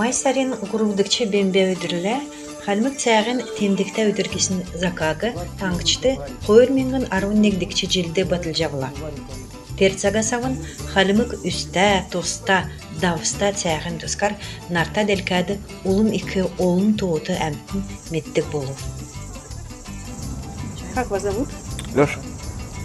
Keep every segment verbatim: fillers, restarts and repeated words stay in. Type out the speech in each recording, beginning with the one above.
Ай сарин һурвдгч бембә өдрлә хальмг цәәһин темдгтә өдр гисн закаг таңһчд хойр миңһн арвн негдгч җилд батлҗ авла. Тер цагас авн хальмг үстә, тоста, давста цәәһин тускар нарт делкәд улм ик олн тоот әмтн меддг болв. Как вас зовут? Лёша.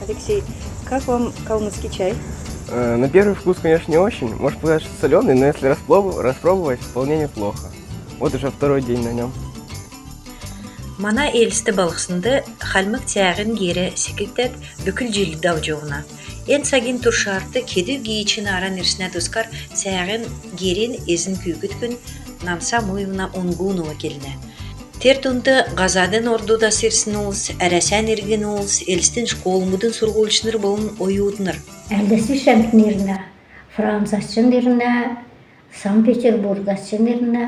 Алексей, как вам калмыцкий чай? Э, на первый вкус, конечно, не очень. Может показаться, что солёный, но если распробу- распробовать, вполне неплохо. Вот уже второй день на нём. Мана Элст балһснд хальмг цәәһин гер секгдәд бүкл җил давҗ йовна. Эн цагин туршарт кедү гиич нааран ирснә тускар цәәһин герин эзн күүкд күн Намса Муевна Унгунова келнә. Тер дунд һазадын ордудас ирсн улс, Әрәсән иргн улс, Элстин школмудын сурһульчнр болн оюутнр. Әәлдәс биш әмтн ирнә, Францас чигн ирнә, Санкт-Петербургас чигн ирнә,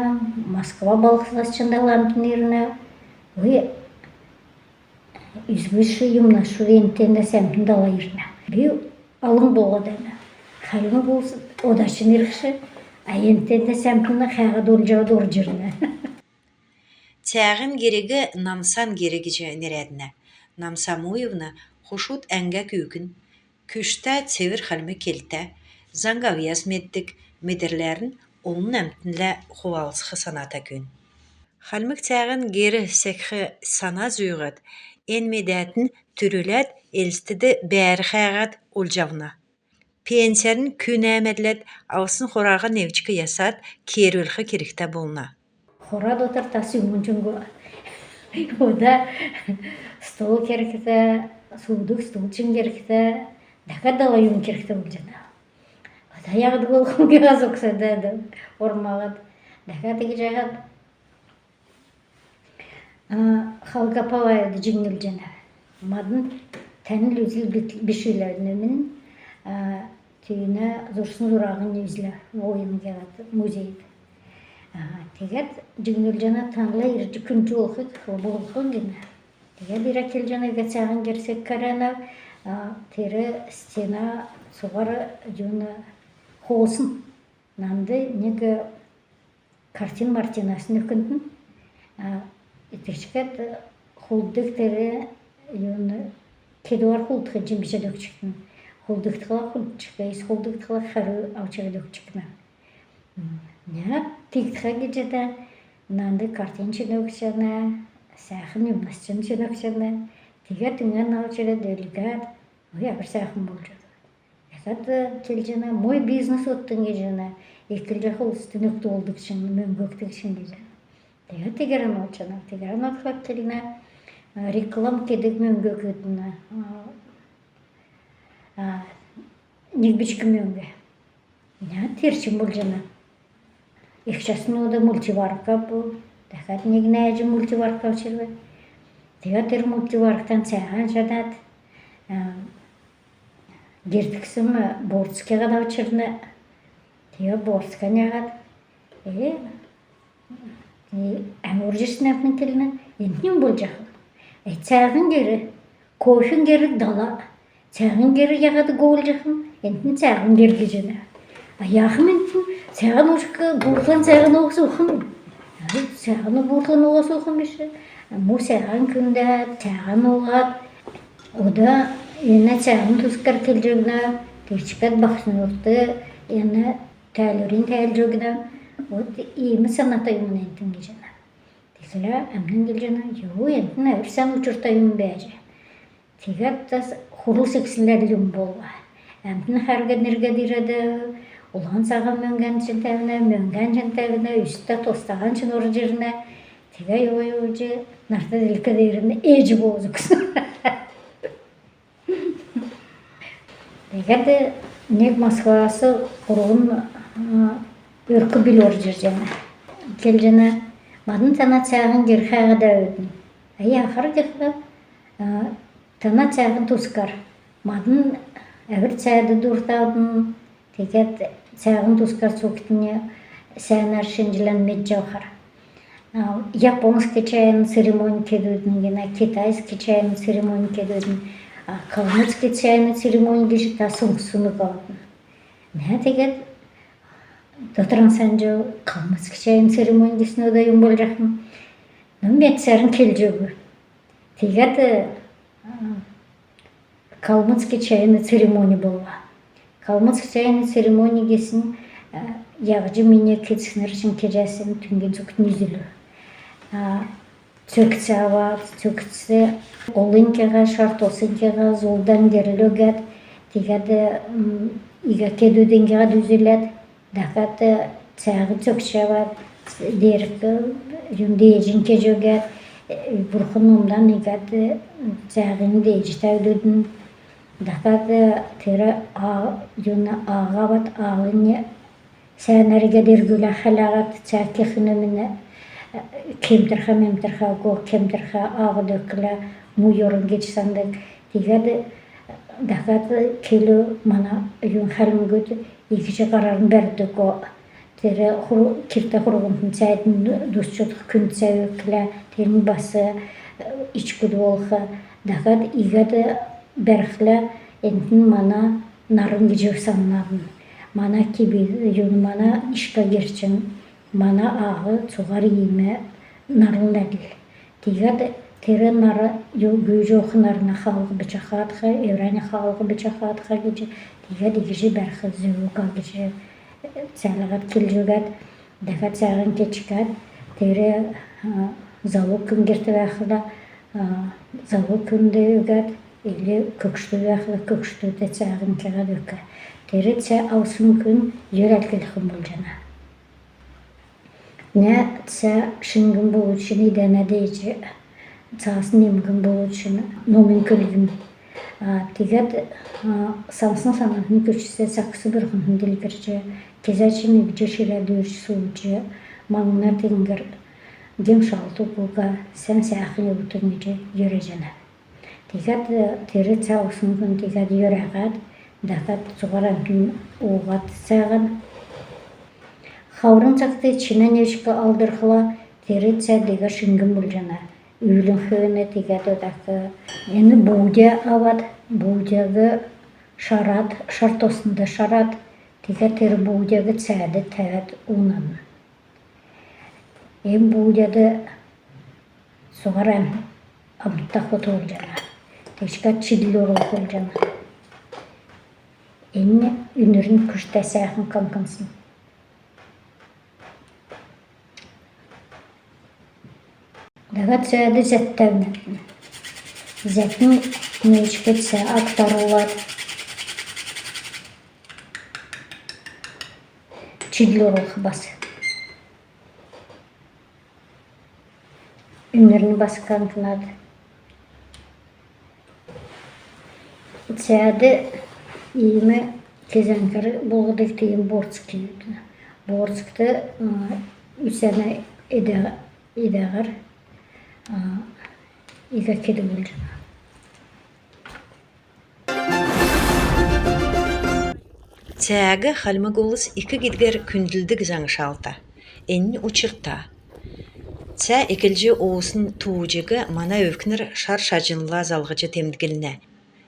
Москва балһснас чигн дала әмтн ирнә. Ой, үзгдшго юмнаш, эн тендәс әмтн дала ирнә. Би алң болад бәәнә. Хальмг улс ода чигн ирхш, а эн тендәс әмтн хәәһәд олҗ авад орҗ ирнә. Цәәһин гериг Намсан гер гиҗ нерәднә. Намса Муевна хошуд әңгә күүкн, күчтә цевр хальмг келтә, заң-авъяс меддг, медрләрн олн әмтнлә хувалцх саната күн. Хальмг цәәһин гер секх сана зүүһәд, эн медәтн түрүләд, Элстд бәәр хәәһәд олҗ авна. Пенсәрн күн әәмәдләд, авсн хораһан невчк ясад, кеерүлх кергтә болна. Хора дотр тас юмн чигн уга. Ода стол кергтә, суудг стул чигн кергтә, дәкәд дала юмн кергтә болҗана. Ода яһад болхмн гиһәд, зогсад ормаһад, дәкәд тиигҗәһәд, а, Халга Палаевд җиңнүлҗәнәв. Мадн тәннь үзл бит-, биш билә, нөмин, а, тиигнә зурсн зураһинь үзлә, «Воин» гиһәд музейд. А, тегәд җиңнүлҗәнә, танла ирҗ күндҗ болхиг, болхиг гинә. Тегәд ирәд келҗәнә, иигәд цәәһин гер секхәр бәәнәв, а, тер стена цуһар юн, хоосн. Нанд нег картин-мартинас нөкнтн, а, иткҗкәд хулддг тер юн, кедүһәр хулдхинь бичәд өгчктн. Хулдгдхла хулдчкн, эс хулдгдхла хәрү авч ирәд өгчкнә. М, нә, тиигтхә гиҗәнә, нанд картин чигн өгчәнә, сәәхн юмнас чигн өгчәнә. Тегәд түүнән авч ирәд, делгәд, ой, әвр сәәхн болҗ. Яһад келҗәнә, мой бизнес одтн гиҗәнә, эклҗәх улст нөкд болдг чигн, мөңг өгдг чигн гиҗәнә. Тегәд тегәр одҗана, тегәр одхла келнә, а, реклам кедг мөңг өгтн, а, а, нег бичкн мөңг. Нә, тер чигн болҗана. Эгчәсн ода мультиварка бу, дәкәд нег нәәҗ мультиварка авч ирв. Тегәд тер мультиварктан цәәһән җәнәд, а, герт гисн бордк яһад авч ирнә. Тегәд бордкан яһад, э, э, әмүрҗ ирсн әмтн келнә, эн нем болҗахв? Э, цәәһин гер, кофин гер дала. Цәәһин гер яһад уулҗахм? Энтн цәәһин гер гиҗәнә. А яахм энтн, цәәһин уушк, буурхлан цәәһин ууһас ухм? Цәәһин буурхлан ууһас ухм биш. Му цәәһин күндәд, цәәһин ууһад, ода эн цәәһин тускар келҗ өгнә, тиигчкәд баһчнрт эн тәәлүринь тәәлҗ өгнә. Вот иим саната юмн энтн гиҗәнә. Тиигхлә әмтн келҗәнә, ю, энтн әвр сән учрта юмн бәәҗ. Тегәд тас хурл секснлә юм болв. Әмтн хәргәд-нергәд ирәд, улан цаһан мөңгән чигн тәвнә, мөңгән чигн тәвнә, үстә тостаһан чигн орҗ ирнә. Тегәд йовҗ-йовҗ нарт делкә деернь эдҗ болв зогсн. Тегәд нег Москвас һурвн, а, өрк-бүл орҗ ирҗәнә. Келҗәнә, мадн тана цәәһин гер хәәһәд бәәвидн. Ай, яахар гихлә, а, тана цәәһин тускар. Мадн әвр цәәд дуртавидн, тегәд цәәһин тускар цугтнь сәәнәр шинҗлән медҗ авхар. А, японск чәәһин церемонь кедүдн гинә, китайск чәәһин церемонь кедүдн, а, калмыцк чәәһин церемонь гиҗ тас соңссн уга авидн. Нә, тегәд Дотран Санҗу калмыцк чәйн церемонь гисн ода юм болҗахм. Ну, медсәрн келҗ өгв. Тиигәд, э, калмыцк чәйн церемонь болв. Калмыцк чәйн церемонь гисн, э, яһҗ мини кецкнр чигн кеҗәсн, түүгин цугтнь үзүлв. А, цөгц авад, цөгцд олнь кеһә, шар тосн кеһә, зулдан герл өгәд, тиигәд, м, иигәд кедүдин кеһәд үзүләд, дахад, э, цәәһин цөгц авад, деерк, э, юн, дееҗин кеҗ өгәд, э, бурхн номдан иигәд, э, цәәһин дееҗ тәвдүдн, дахад, э, тер а-, юн, аһ авад, аһинь сәәнәр иигәд эргүләд хәләһәд, цәәг кехин өмн, э, кемтрхә-мемтрхә уга, кемтрхә аһд өгхлә му йорн гиҗ сандг. Тиигәд, э, дахад келү, мана юн, хальмгуд иигҗ һарарн бәрдг уга. Тер хур-, киртә хурһнтн цәәднь дусч одх күнд цә өгхлә, тернь бас, э, ичкүд болх. Дахад иигәд бәрхлә, энтн мана нарн гиҗ саннадн. Мана киб, юн, мана ишкә герчин, мана аһ цуһар иим нарнла әдл. Тиигәд тер нар, ю-, гүүҗ йовх нарна хаалһ бичә хаадх, эврәннь хаалһ бичә хаадх гиҗ, тиигәд иигҗ бәрх зөв уга гиҗ, э, цәәлһәд келҗ өгәд, дахад цәәһин кечкәд, тер, а, залу күн герт бәәхлә, а, залу күнд өгәд, ил көгшд бәәхлә, көгшдтә цәәһин кеһәд өгх. Тер цә авсн күн йөрәл келхм болҗана. Нә цә шиңгн болвчн идәнә дееҗ, цаасн немгн болвчн номин көлгн. А, тиигәд, а, сансн санатнь күчц, сакс бурхнтн делгрҗ, кезә чигн иигҗ ширә дүүрч сууҗ, маңна теңгр гем-шалтг уга, сән сәәхн йовтн гиҗ йөрәҗәнә. Тиигәд, э, тер цә авсн күн тиигәд йөрәһәд, дахад цуһар әмтн ууһад цәәһән. Хаврин цагт чинә невчк алдрхла, тер цә деегәр шиңгн болҗана. Үүл хөөн тиигәд одак эн буудя авад, буудяг шарад, шар тоснд шарад, тиигәд тер буудяг цәәд тәвәд уунадн. Эн буудяд цуһар әм-, амтта хот болҗана. Тиигчкәд чидл орулх болҗана. Эн үнрнь күчтә сәәхн каңкнсн. Дахад цәәд зәт тәвнәтн. Зәтнь невчк цә ак тарулад, чидл орулх бас. Үнрнь бас каңкнад. Цәәд иим кезәңкәр болһдг тиим боорцг күүтн. Боорцгт, м, үсәнә эд-, эдәһәр, а, иигәд кедг болҗана. Цәәг хальмг улс ик гидгәр күндлдг заңш алтн. Эннь учрта. Цә эклҗ уусн тууҗиг мана өвкнр шар шаҗнла залһҗ темдглнә.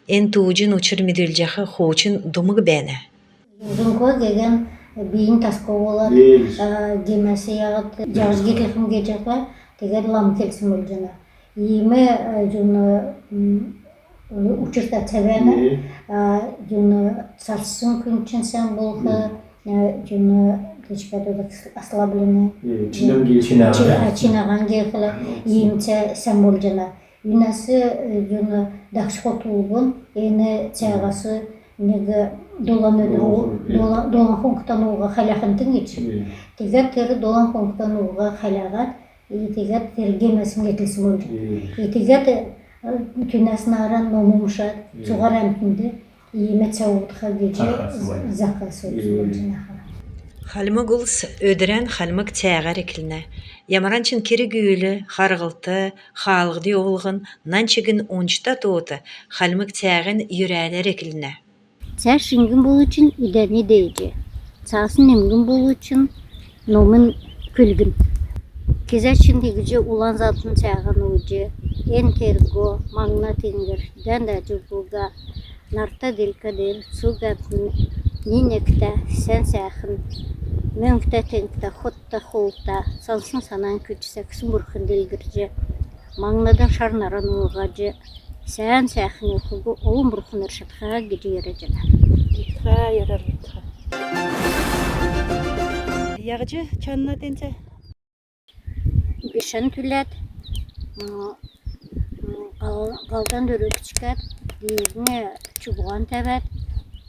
Эн тууҗин учр медүлҗәх хуучн думг бәәнә. Зунко гегән бийнь тасго болад, э, гемәс яһад, җаһҗ гетлхм геҗәхлә, тегәд лам келсн болҗана. Иим, э, җуна, м, учрта цә бәәнә, а, җуна царсн күн чигн сән болх, э, җуна, тиигчкәд ода ослабленная. Чинәһән геехлә, иим цә сән болҗана. Юнәс, э, җуна дахҗ хотулгун, эн цәәһәс нег долан өдр, долан хонгтан ууга хәләхнтн гиҗ. Тегәд тер долан хонгтан ууга хәләһәд, и тегәд тер гемәсн гетлсн болҗ. И тегәд, э, түүнәс нааран ном умшад, цуһар әмтнд иим цә уудх гиҗ захас болҗ. Хальмг улс өдрән хальмг цәәһәр эклнә. Ямаран чигн керг-үүл, харһлт, хаалһд йовулһн, нань чигн ончта тоот хальмг цәәһин йөрәләр эклнә. Цә шиңгн болвчн идәнә дееҗ, цаасн немгн болвчн номин көлгн. Кезә чигн иигҗ улан залдн цәәһән уудҗ, эн тергә, маңна теңгр, дән-даҗг уга, нарта делкә деер цуг әмтн ни-негтә сән сәәхн Мөңктә-теңгтә, хотта-хоолта, сансн санан күцәсн бүрхн делгрҗ, маңндан шарнаран ууһаҗ, сән сәәхн өгхиг олн бурхн иршәтхә гиҗ йөрәҗәнә. Гихтә йөрәлтхә. Яһҗ чанна тенцә? Бишән түләд, м, м, һал-, һалдан дөрвлкчкәд, деернь чугуһан тәвәд,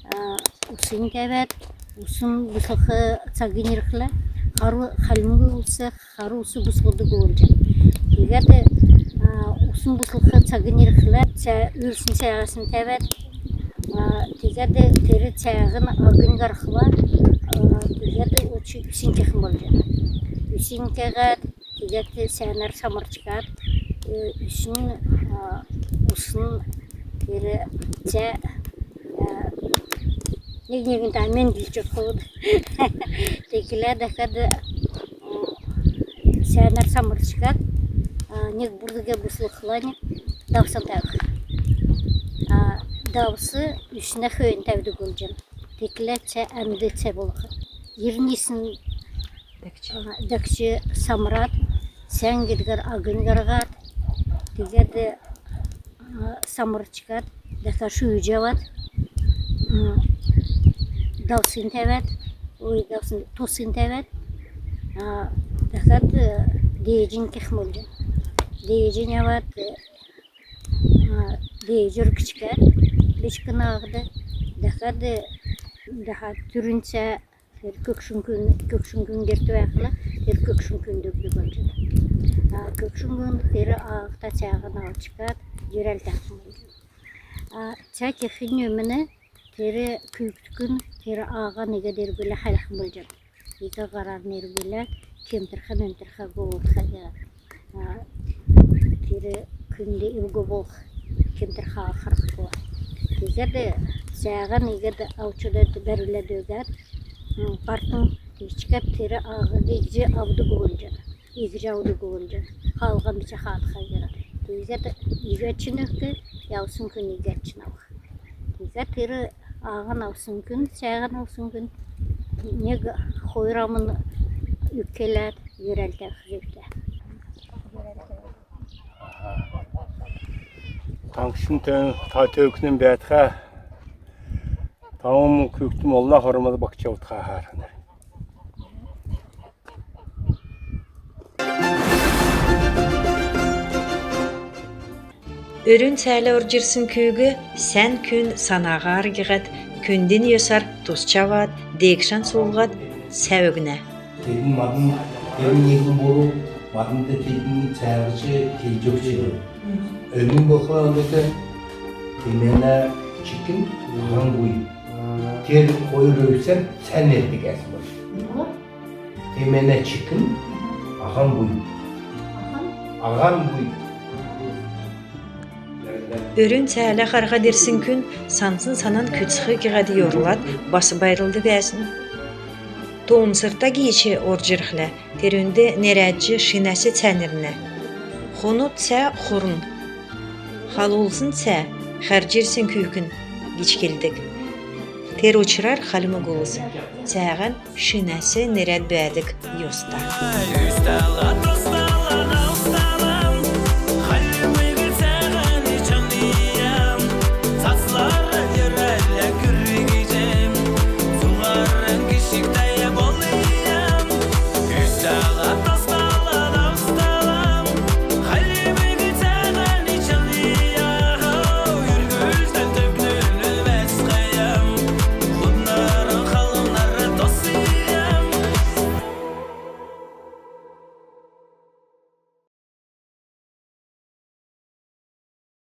а, усинь тәвәд, усн буслх цагнь ирхлә, хару, хальмг улс хару ус буслдг болҗана. Тиигәд, а, усн буслх цагнь ирхлә, цә-, үрсн цәәһәсн тәвәд, а, тиигәд тер цәәһин агнь һархла, а, тиигәд уч үсинь кехм болҗана. Үсинь кеһәд, тиигәд сәәнәр самрчкад, э, үсн, а, усн, тер цә, а, нег-негнтә мендлҗ өгхлә. Тиигхлә дәкәд, м, сәәнәр самрчкад, а, нег бурдг буслхлань давсан тәвх. А, давс үснә хөөн тәвдг болҗана. Тиигхлә цә әмд цә болх. Ирнисн дәкҗ, а, дәкҗ самрад, сән гидгәр агнь һарһад, тиигәд, а, самрчкад, дәкәд шүүҗ авад, м, давсинь тәвәд, ой, давсинь, тосинь тәвәд, а, дәкәд, э, дееҗнь кехм болҗана. Дееҗнь авад, э, а, дееҗ өргчкәд, бичкн ааһад, дәкәд, э, дәкәд түрүн цә тер көгшн күн, көгшн күн герт бәәхлә, тер көгшн күнд өгдг болҗана. А, көгшн күн тер ааһта цәәһән авчкад, йөрәл тәвхм болҗана. А, цә кехин өмн тер күүкд күн тер ааһан иигәд эргүләд хәләхм болҗана. Иигәд һарарн эргүләд кемтрхән, эмтрхән, һолдхан, а, тер күнд эвг болх, кемтрхән харһхла. Тиигәд цәәһән иигәд авч одад бәрүләд өгәд, м, һартн тиигчкәд тер ааһиг иигҗ авдг болҗана. Иигҗ авдг болҗана. Хаалһан бичә хаалһха йөрәд. Тиигәд иигәд чигн өгх, авсн күн иигәд чигн авх. Тиигәд тер ааһан авсн күн, цәәһән авсн күн нег-хойр амн үг келәд, йөрәл тәвх зөвтә. Таңһчин тө-, та төвкнүн бәәтхә, тавн күүкдм олна хормад багтҗ утха хаарһна. Өрүн цәәлә орҗ ирсн күүг сән күн санаһар гиһәд, күндин йосар тусч авад, деегшән суулһад, цә өгнә. Тедн мадн, тедн негн буру, маднд тедн цә һарһҗ келҗ өгч. Өрүн болхла ондк темәнә чикн, аһан буй. Тер хойр өвсәр цә нердг бәәсн болҗ. Темәнә чикн, аһан буй. Аһан буй. Өрүн цәәлә харһад ирсн күн сансн санан күцх гиһәд йорлад бас байрлдг бәәсн. Тоомсрта гиич орҗ ирхлә, терүнд нерәдҗ шинәс цә нернә. Хонуд цә хурн. Халулсн цә хәрҗ ирсн күүкн гиҗ келдг. Тер учрар хальмг улс цәәһән шинәс нерәд бәәдг йоста.